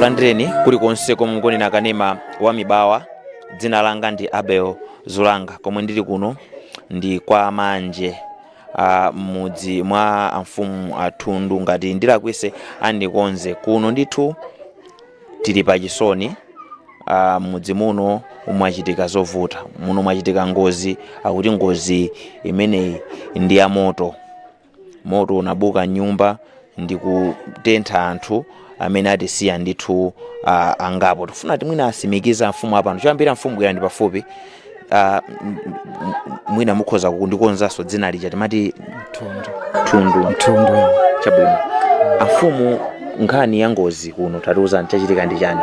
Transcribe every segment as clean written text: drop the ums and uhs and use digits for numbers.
Ndikulandireni kulikonse komwe mukuonera kanema wa Mibawa. Dzina langa ndi Abel Zulanga. Komwe ndili kuno ndi kwa Manje, m'mudzi mwa amfumu athundu. Ngati ndilakwise, andikonze. Kuno ndithu tili pachisoni. M'mudzi muno mwachitika zovuta, muno mwachitika ngozi. Akuti ngozi imeneyi ndi ya moto. Moto unabuka nyumba ndi kutentha anthu amene atisiya ndithu angapo. Tifuna timwina asimikiza mfumu apano. Choyambira, mfumu, bwerani pafupi. Mwina mukhoza kundikonzanso dzina lija timati? Mtundu. Thundu. Mtundu. Chabwino, amfumu, nkhani ya ngozi kuno, tatiuzani, chachitika ndi chani?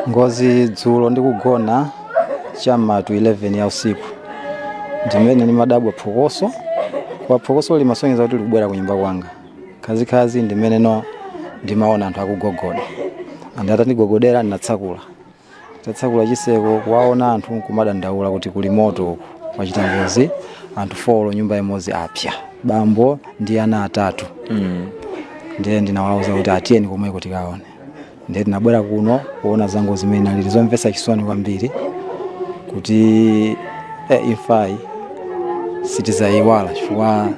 Ngozi dzulo ndikugona cham'ma 11 ya usiku, ndimene ndimadabwa phokoso, kwa phokoso limasonyeza kuti likubwera ku nyumba kwanga. Khazikhazi ndimene no ndimaona anthu akugogoda, anthu atandigogodera ndinatsakula, tatsakula chiseko kuwaona anthu nkumadandaula kuti kuli moto uku, kwachita ngozi, anthu 4 nyumba imodzi apya, bambo ndi ana atatu. Ndiye ndinawauza kuti atiyeni komweko tikaone. Ndiye tinabwera kuno kuona za ngozi imene inalili. Zomvetsa chisoni kwambiri kuti imfayi sitizayiwala, chifukwa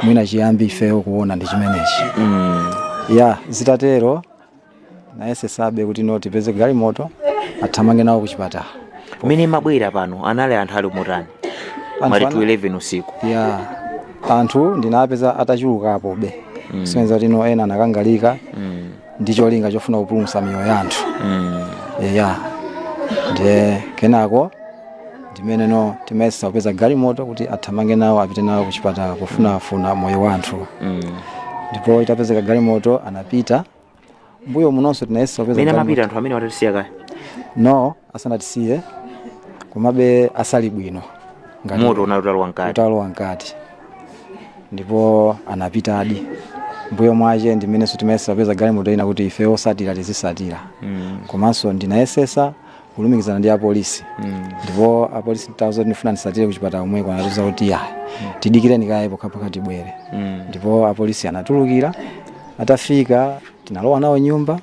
mwina chiyambi ifeyo kuona ndi chimenechi. Ya, zitatero nayesesabe kuti no tipeze galimoto athamange nawo kuchipatala. Mmene mabwera pano anali anthu ali motani? Anthu Mali 2:11 usiku. Ya, anthu ndinapeza atachulukapo be, kusonyeza kuti no ena anakangalika ndi cholinga chofuna kupulumutsa miyoyo ya anthu. Ya, ndiye kenako ndimene no timayesa kupeza galimoto kuti athamange nawo, apite nawo kuchipatala pofunafuna moyo wa anthu. Ndipo itapezeka galimoto anapita. Mbuyo munonso tinayesa kupeza Mene galimoto. amapita anthu amene watatisiya kale? No, asanatisiye, komabe asali bwino ngati Moto unali utalowa mkati. Utalowa mkati, ndipo anapitadi. Mbuyo mwache ndimenenso timayesa kupeza galimoto ina kuti ife osatira tizisatira. Komanso ndinayesesa kulumikizana ndi apolisi, ndipo apolisi nditauza kuti ndifuna ndisatire kuchipatala komweko, anatiuza kuti ya, tidikireni kaye pokhapokha tibwere. Ndipo apolisi anatulukira. Atafika tinalowa nawo nyumba,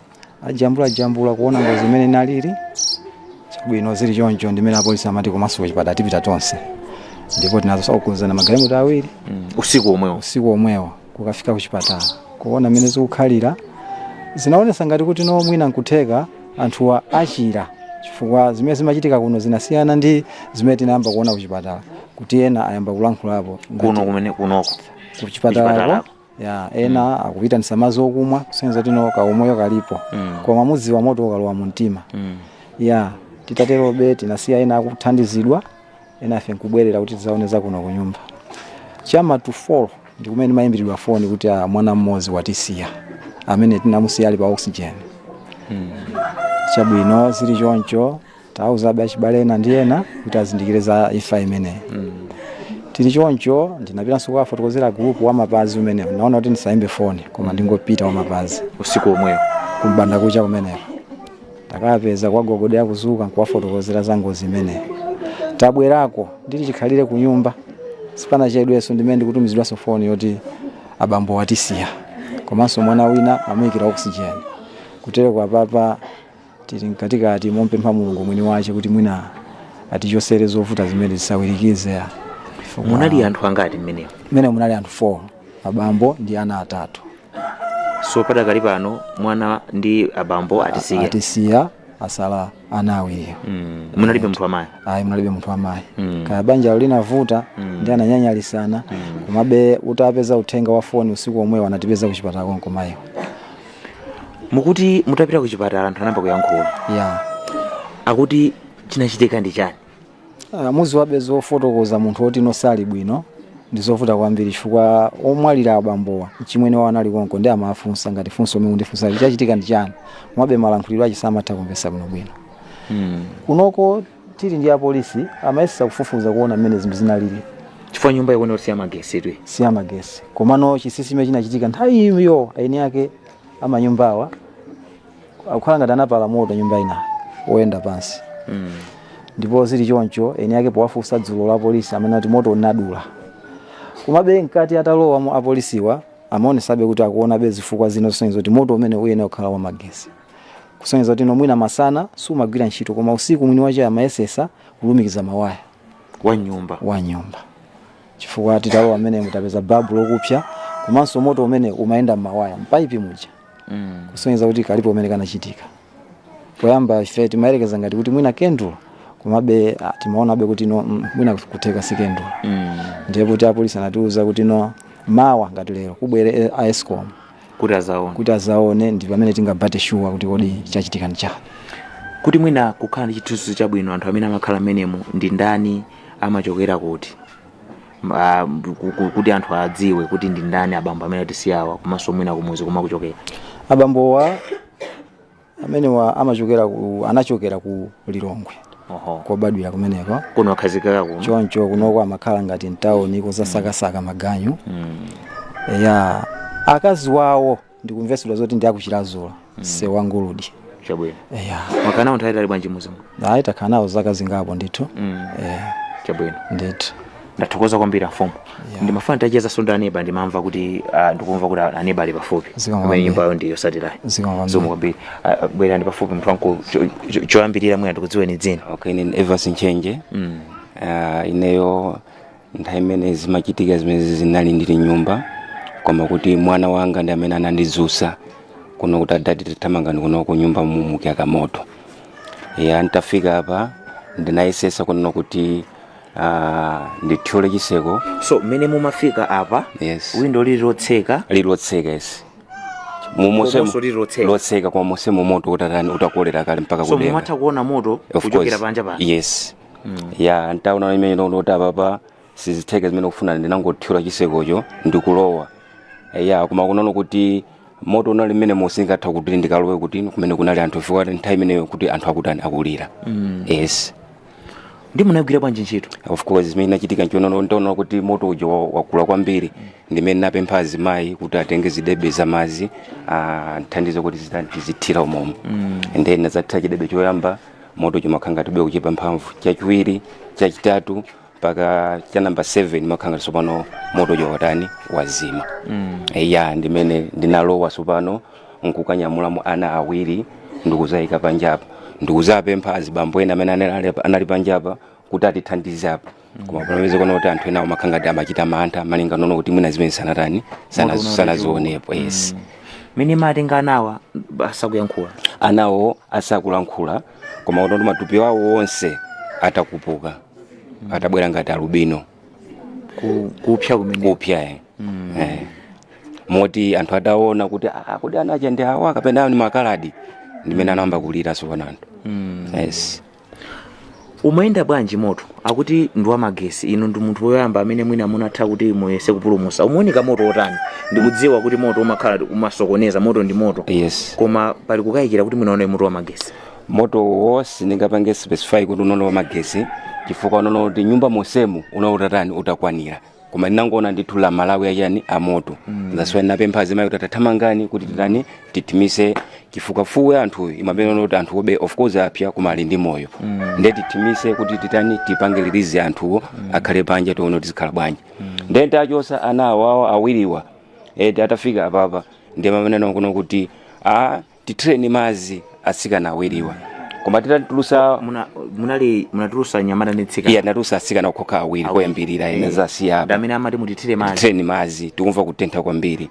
ajambula jambula kuona ngozi imene inalili. Chabwino, zili choncho ndimene apolisi amati komanso kuchipatala tipita tonse, ndipo tinazosakukonzana magalimoto awiri. Usiku omwewo? Usiku omwewo kukafika kuchipatala kuona mmene zikukhalira, zinaonesa ngati kuti no mwina nkutheka anthuwa achira, chifukwa zimene zimachitika kuno zinasiyana ndi zimene tinayamba kuona kuchipatala, kuti ena ayamba kulankhulapo ngati Kuno kumene kunoko? Kuchipatalako. Kuchipatalako. Ya, ena akuyitanisa madzi okumwa, kusonyeza kuti no kaumoyo kalipo, koma mudziwa moto ukalowa mu mtima. Ya, titaterobe tinasiya ena akuthandizidwa, ena afe nkubwerera kuti tizaone za kuno kunyumba. Chama to 4 ndi kumene ndimayimbiridwa foni kuti a mwana mmodzi watisiya, amene tinamusiya ali pa oxygen. Chabwino, zili choncho tauzabe achibale ena ndi ena kuti azindikire za imfa imeneyi. Tili choncho ndinapitanso kukafotokozera group wa mapazi umenewo. Naona kuti ndisayimbe foni koma ndingopita wa mapazi. Usiku omwewo? Kumbanda kucha kumeneko takapeza kwagogodera kuzuka nkuwafotokozera za ngozi imeneyi. Tabwerako ndili chikhalire ku nyumba, sipanachedwenso ndimene ndikutumizidwanso foni yoti abambo watisiya, komanso mwana wina amuyikira oxygen. Kutero kwa papa tili mkatikati mompempha Mulungu mwini wace kuti mwina atichosere zovuta zimene zisawirikize. Munali anthu angati mmenewo? Mmene munali anthu 4, abambo ndi ana atatu. So padakali pano mwana ndi abambo atisiya? Atisiya, asala ana awiri. Munalibe munthu amayi? Ayi, munalibe munthu amayi. Kaya banja linavuta ndi ananyanyalisana, komabe utapeza uthenga wa foni usiku omwewo anatipeza kuchipatala konko mayiwo. Mukuti mutapita kuchipatala anthu anayamba kuyankhula? Ya. Akuti chinachitika ndi chani? Muziwabe zofotokoza munthu woti nosali bwino ndi zovuta kwambiri, chifukwa omwalira abambowa mchimwene wawo anali konko ndi amafunsa ngati funso omwe mundifunsa, chachitika ndi chani? Komabe malankhulidwe achi samatha kumvetsa bwinobwino. Kunoko tili ndi apolisi amayesa kufufuza kuona mmene zinthu zinalili. Chifukwa nyumba ikuoneka kuti siyamagesi twe. Siyamagesi, komano chinsinsi chimene chinachitika nthawi iyo, eni ake amanyumbawa akukhala ngati anapala moto nyumba ina woyenda pansi. Ndipo zili choncho eni ake powafunsa dzulo la polisi amene ati moto unadula, komabe mkati atalowa mu apolisiwa amaonesabe kuti akuonabe zifukwa zina zosonyeza kuti moto umene uyenera kukhala wamagesi. Kusonyeza kuti no, mwina masana sumagwira ntchito, koma usiku mwini wache amayesesa kulumikiza mawaya wa nyumba. Wa nyumba, chifukwa titalowa amene mutapeza babu lokupsa, komanso moto umene umayenda m'mawaya, mpaipi muja, kusonyeza kuti kalipo umene kanachitika. Poyamba ife timayerekeza ngati kuti mwina kendulo, komabe timaonabe kuti no, mwina kutheka si kendulo. Ndiye kuti apolisi anatiuza kuti no, mawa ngati lero kubwere a ESCOM kuti azaone. Kuti azaone, ndi pamene tingabate sure kuti kodi chachitika ndi chani. Kuti mwina kukhala ndi chithunzi chabwino, anthu amene amakhala mmenemo ndi ndani, amachokera kuti? Kuti anthu adziwe kuti ndi ndani abambo amene atisiyawa, komanso mwina kumuzi kumakuchokera. Abambowa amenewa amachokera ku, anachokera ku Lilongwe, kobadwira kumeneko. Kuno akhazikika kuno. Choncho kunoko amakhala ngati mtawuni, kozasakasaka maganyu. Ya, akazi wawo ndikumvesedwa zoti ndi akuchilazula, sewanguludi. Chabwino. Ya. Mwakhala nthawi itali bwanji muzimu? Ayi, takhala nawo zaka zingapo ndithu. Chabwino. Ndithu. Ndathokoza kwambiri, mfumu. Yeah. Ndimafuna nditacheza ndi aneba, ndimamva kuti ndikumva kuti aneba ali pafupi. Zikomo amene kwambiri. nyumbayo ndiyo satirayi. Zikomo kwambiri. Zikomo kwambiri. Bwerani pafupi, munthu wangu. Choyambirira mwina ndikudziweni dzina. Okay, ine Evans Nchenje. Ineyo nthawi imene zimachitika zimene zinali ndili nyumba, koma kuti mwana wanga ndi amene anandidzusa kuno kuti, "Adadi, tathamangani kuno ku nyumba mukuyaka moto." Ya, ntafika apa ndinayesesa kuno kuti ndithyole chiseko. So mmene mumafika apa, Yes. windo lili lotseka? Lili lotseka, yes. Komanso lili lotseka? Lotseka, koma mosemo moto utatani, utakolera kale mpaka So kudenga. mumatha kuona moto Of kuchokera course. panja pano? Yes. Ya, ntaona imene kuti apapa sizitheka zimene kufuna, ndinangothyola chisekocho ndikulowa. Ya, koma kunaona kuti moto unali mmene musingatha kuti ndikalowe kuti kumene kunali anthu, chifukwa nthawi imeneyo kuti anthu akutani, akulira. Yes. Ndi munagwira bwanji ntchito? Of course, zimene inachitika nchono, ndaona kuti moto uja wakula kwambiri, ndimene napempha azimayi kuti atenge zidebe za madzi, nthandize kuti zitani, tizithira umomo. And then nazathira chidebe choyamba, moto chimakhala ngati ube kuchepa mphamvu, chachiwiri, chachitatu, mpaka cha namba 7, makhala ngati tsopano moto uja watani, wazima. Ya, ndimene ndinalowa tsopano nkukanyamulamo ana awiri ndikuzayika panjapa, ndikuzapempha azibambo ena amene anali panjapa kuti atithandize apa. Koma pamene kuona kuti anthu ena amakhala ngati amachita mantha, malinga nono kuti mwina zimene sanatani, Moto sanazionepo. Yes. Mene matenga anawa asakuyankhula? Anawo asakulankhula, koma kuti matupi awo onse atakupuka, atabwera ngati alubino. Kupsa kumene? Kupya, eh. Eh. Moti anthu ataona kuti kodi anacha ndi awa kapena ni makaladi, ndimene anayamba kulira tsopano anthu. Yes. Umayenda bwanji moto? Akuti ndi wamagesi. Inu ndi munthu woyamba amene mwina munatha kuti muyese kupulumusa. Umaoneka moto otani? Ndikudziwa kuti moto umakhala umasokoneza, moto ndi moto, koma pali kukayikira kuti mwina unayi moto wamagesi. Moto wonse ndingapange specify kuti unono wamagesi, chifukwa unono kuti nyumba monsemu unautatani, utakwanira, koma ndinangoona ndithu la malawi achani amoto. That's why ndinapempha azimayi kuti atathamangani kuti titani, tithimise, chifukwa fuwe anthuyu imapena kuti anthu obe, of course apya, koma ali ndi moyo. Ndiye tithimise kuti titani, tipange release anthuwo, akhale panja, tione kuti zikhala bwanji. Ndiye tachosa ana awawo awiriwa eti, atafika apapa ndiye pamene kuno kuti tithireni madzi atsikana awiriwa, koma titatulusa Munali munatulusa nyamata ndi mtsikana? Iya, natulusa atsikana okhoka awiri koyambirira, ena zasiya ndi apa. Amene amati mutithire madzi? Tithireni madzi, tikumva kutentha kwambiri.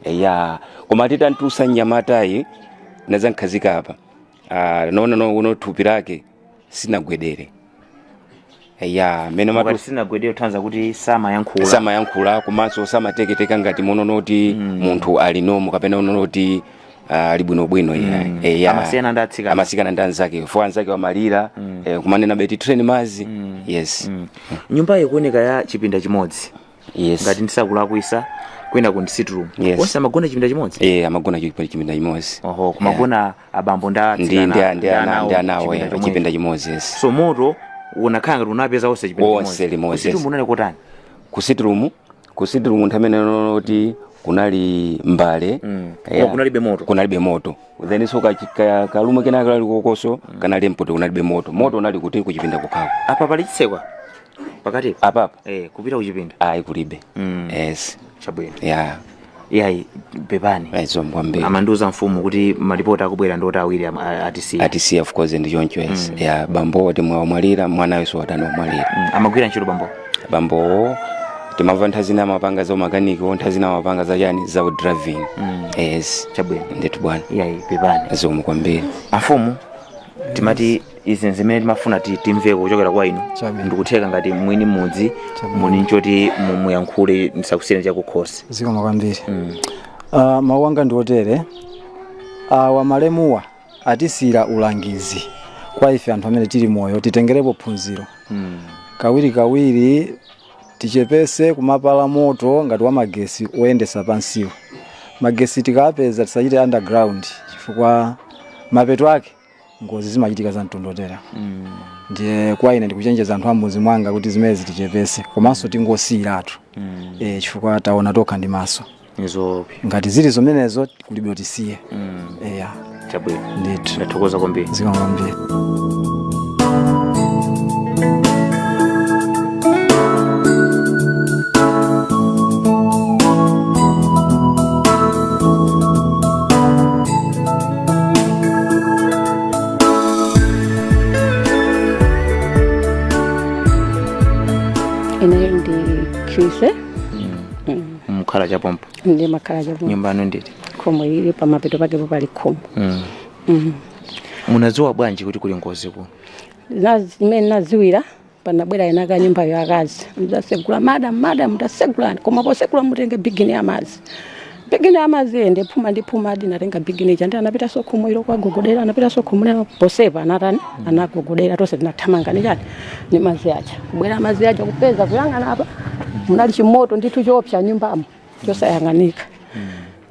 Ya, koma titantulusa mnyamatayi nazankhazika apa, naona no uno thupi lake sinagwedere. Ya, mene mukati matu sinagwedere kuthanza kuti samayankhula? Samayankhula, komanso samateketeka ngati munonoti munthu ali nomo kapena unonoti ali bwinobwino. Ya. Amasiyana ndi atsikana? Amasikana ndi anzake, fo anzake wamalira, kumanena beti tithireni madzi. Yes. Nyumba ikuoneka ya chipinda chimodzi. Yes. Ngati ndisakulakwisa, kwina ku sitting room. Yes. Onse amagona chipinda chimodzi? Eh, amagona chipinda chimodzi. Oho, kumagona abambo ndi ndi atsikana ndi ana ndi anawo chipinda chomwecho. Chipinda chimodzi, yes. So moto unakhala ngati unapeza onse chipinda? Onse limodzi, Ku sitting room yes. unali kotani? Ku sitting room nthawi imene kuti kunali mbale. Koma kunalibe moto? Kunalibe moto. Then so kalume kena kali kokoso kanali mpoto, kunalibe moto. Moto unali kuti kuchipinda kukhako. Apa pali chitseko pakati? Apapa? Eh, kupita kuchipinda. Ayi, kulibe. Yes. Yes. Chabwino. Yeah. Iyayi, pepani. Zikomo kwambiri. Amandiuza mfumu kuti malipoti akubwera ndoti awiri atisiya. Atisiya, of course, ndi choncho, yes. Ya, bambo timwamwalira, mwanayo watani, wamwalira. Amagwira ntchito bambo? Bambowo timamva nthawi zina amapanga za umakaniko, nthawi zina amapanga za chani, za driving. Yes. Chabwino. Ndithu bwana. Iyayi, pepani. Zikomo kwambiri. Amfumu, timati izi zimene timafuna timveko kuchokera kwa inu. Chabwino. Ndikutheka ngati mwini mudzi muni nchoti muyankhule, ndisakusiyeni chakukhosi. Zikomo kwambiri. Mawu anga ndi otere: awa malemuwa atisiyira ulangizi kwa ife anthu amene tili moyo, titengerepo phunziro. Kawiri kawiri tichepese kumapala moto ngati wa magesi oyendesa pansiwo. Magesi tikapeza tisachite underground, chifukwa mapeto ake ngozi zimachitika za mtundu otera. Ndiye kwa ine ndikuchenjeza anthu amudzi mwanga kuti zimene tichepese, komanso tingosiyiratu, chifukwa taona tokha ndi maso. Nizopi. Ngati zili zimenezo, kulibe tisiye. Eya. Chabwino. Ndithu. Ndathokoza kwambiri. Zikomo kwambiri. Ine ndi Khrise. Mukhala chapompo? Ndi makhala chapo. Nyumba yanu nditi? Khomo ili pamapeto pakepo pali khomo. Munadziwa bwanji kuti kuli ngozi kuno? Zimene naziwira, panabwera ena ka nyumbayo akazi, muzasegula, "Madam, madam, mutasegulani, koma posegula mutenge bigini ya madzi, bigini ya madzi." Ende phuma ndi phuma adi natenga bigini ija, ndi anapitanso khomo ilo kwagogodera, anapitanso khomo lero posepa anatani, anagogodera. Tonse tinathamanga ni chani, ni madzi aja. Kubwera madzi aja, kupeza kuyang'ana apa munali chimoto ndithu choopsa nyumbamo chosayang'anika.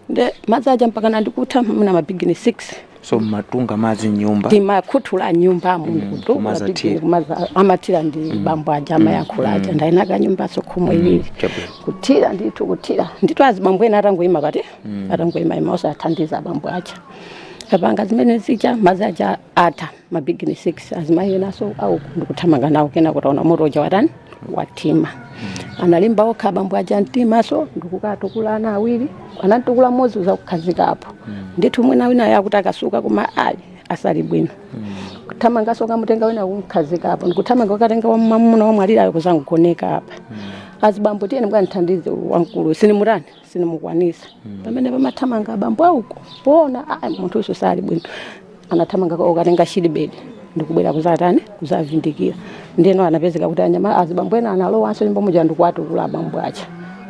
Nde madzi aja mpaka nandikutha muna mabigini 6. So mmatunga madzi mnyumba? Timakhuthula nyumbamo ndikutukula. Kumaza bigini thira. Kumaza amathira ndi bambo aja amayankhula aja, ndayinaka nyumbaso khomo ilili. Chabwino. Kuthira ndithu, kuthira ndithu. Azibambo ena atangoyima pati, atangoyima ima osathandiza abambo aja. Apanga zimene zija, madzi aja atha mabigini 6. Azimayi enaso au ndikuthamanga nawo kena kutaona moto uja watani, watima. Analimba okha abambo aja mtimaso ndikukatukula ana awiri, anantukula mmodzi uzakukhazikapo ndithu. Mwina wina yakuti akasuka, koma ayi, asali bwino. Kuthamangaso kamutenga wina kumkhazikapo, ndikuthamanga ukatenga wamwamuna wamwalirayo kuzangoneka apa. Azibambo, tiyeni mukandithandize wamkulu, sinimutani, sinimukwanisa. Pamene pamathamanga abambo auko poona ayi, munthu usu sali bwino, anathamanga ukatenga shidibedi ndikubwera kuzatani, kuzavindikira. Ndeno anapezeka kuti anyama azibambo ena analowanso nyumba muja ndikuwatukula abambo aja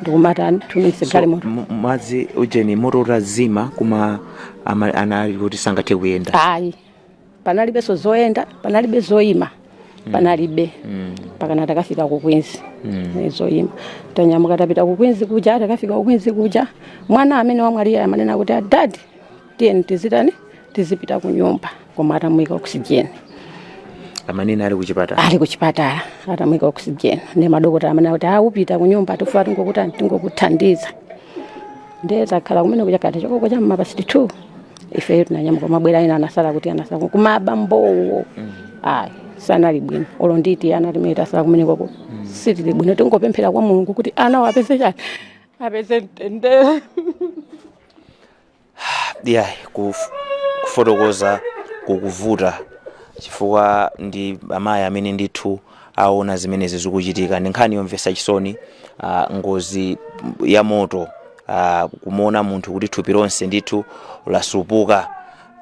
ndikumatani tumise galimoto. Madzi ujeni, moto utazima, koma anali kuti sangathe kuyenda? Ayi, panalibenso zoyenda, panalibe zoyima, panalibe pakana. Takafika ku Queens. Zoyima, tanyamuka tapita ku Queens kuja. Takafika ku Queens kuja, mwana amene wamwalira amanena kuti, "Adadi, tiyeni tizitani, tizipita ku nyumba," koma atamuyika oxygen. Amanena ali kuchipatala? Ali kuchipatala atamuyika oxygen, ndi madokotala amene akuti aupita ku nyumba, tifuna tingokutani, tingokuthandiza. Ndiye takhala kumene kuja kati chokoko cha mma past 2 ife tinanyamuka mabwera. Ena anasala kuti anasala kuma abambowo ayi, sanali bwino. Olo nditi ana timene tasala kumene koko sitili bwino. Tingopemphera kwa Mulungu kuti ana apeze chani, apeze mtendere. Yeah, kufotokoza kukuvuta chifukwa ndi amayi amene ndithu aona zimenezi zikuchitika. Ndi nkhani yomvetsa chisoni, ngozi ya moto, kumuona munthu kuti thupi lonse ndithu lasupuka.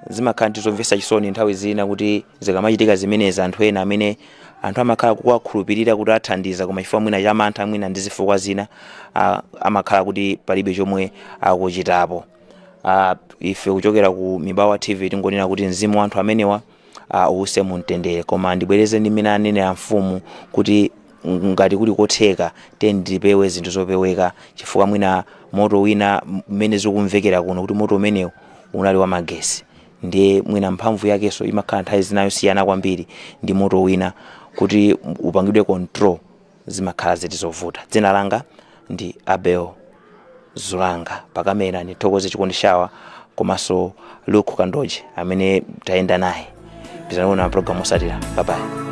Zimakhala ndi zomvetsa chisoni nthawi zina kuti zikamachitika zimenezi, anthu ena amene anthu amakhala kuwakhulupirira kuti athandiza, koma chifukwa mwina cha mantha, mwina ndi zifukwa zina, amakhala kuti palibe chomwe akuchitapo. Ife kuchokera ku Mibawa TV tingonena kuti mzimu wa anthu amenewa uwuse mumtendere. Koma ndibwereze ndi mmene anenera mfumu kuti ngati kuli kotheka, tipewe zinthu zopeweka, chifukwa mwina moto wina, mmene zikumvekera kuno kuti moto umenewu unali wa magesi, ndiye mwina mphamvu yakenso imakhala nthawi zinayo siyana kwambiri ndi moto wina, kuti upangidwe control zimakhala ziti zovuta. Dzina langa ndi Abel Zulanga, pakamera ndithokoze Chikondi Shawa komanso Luke Kandoje amene tayenda naye. Tizanaona program osatira. Bye bye.